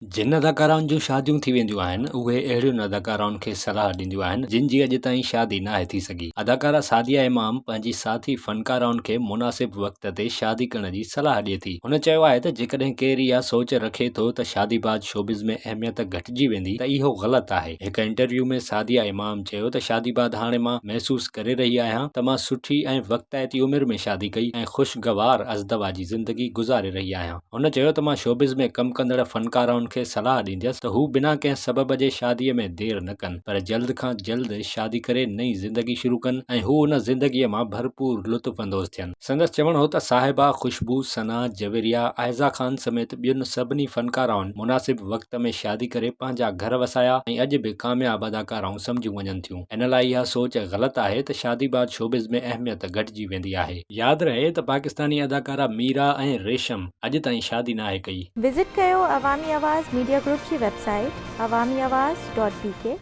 جن اداڪارائن جون شاديون ٿي وينديون آهن، اهي اهڙين اداڪارائن کي صلاح ڏينديون آهن، جن جي اڄ تائين شادي ناهي ٿي سگهي. اداڪارا سعديه امام پنهنجي ساٿي فنڪارائن کي مناسب وقت تي شادي ڪرڻ جي صلاح ڏئي ٿي. هن چيو آهي ته جيڪڏهن ڪير اها سوچ رکي ٿو ته شادي بعد شوبز ۾ اهميت گهٽجي ويندي ته اهو غلط آهي. هڪ انٽرويو ۾ سعديه امام چيو ته شادي بعد هاڻي مان محسوس ڪري رهي آهيان ته مان سٺي ۽ وقتائتي عمر ۾ شادي ڪئي ۽ خوشگوار ازدواجي زندگي گذاري رهي آهيان. هن چيو ته مان شوبز ۾ ڪم ڪندڙ فنڪارائن کي صلاح ڏينديس ته هو بنا ڪنهن سبب جي شادي ۾ دير نه ڪن پر جلد کان جلد شادي ڪري نئين زندگي شروع ڪن ۽ هو ان زندگي مان ڀرپور لطف اندوز ٿين. سندس چوڻ هو ته صاحبه، خوشبو، ثنا، جويريه، عائزه خان سميت ٻين سڀني فنڪارائن مناسب وقت ۾ شادي ڪري پنهنجا گهر وسايا ۽ اڄ به ڪامياب اداڪارائون سمجهيون وڃن ٿيون ان لاء اها سوچ غلط آهي ته شادي بعد شوبز ۾ اهميت گهٽجي ويندي آهي. ياد رهي ته پاڪستاني اداڪارا ميرا ۽ ريشم اڄ تائين شادي ناهي ڪئي. وزٽ ڪيو عوامي آواز ميڊيا گروپ جي website Awami Awaz dot B K.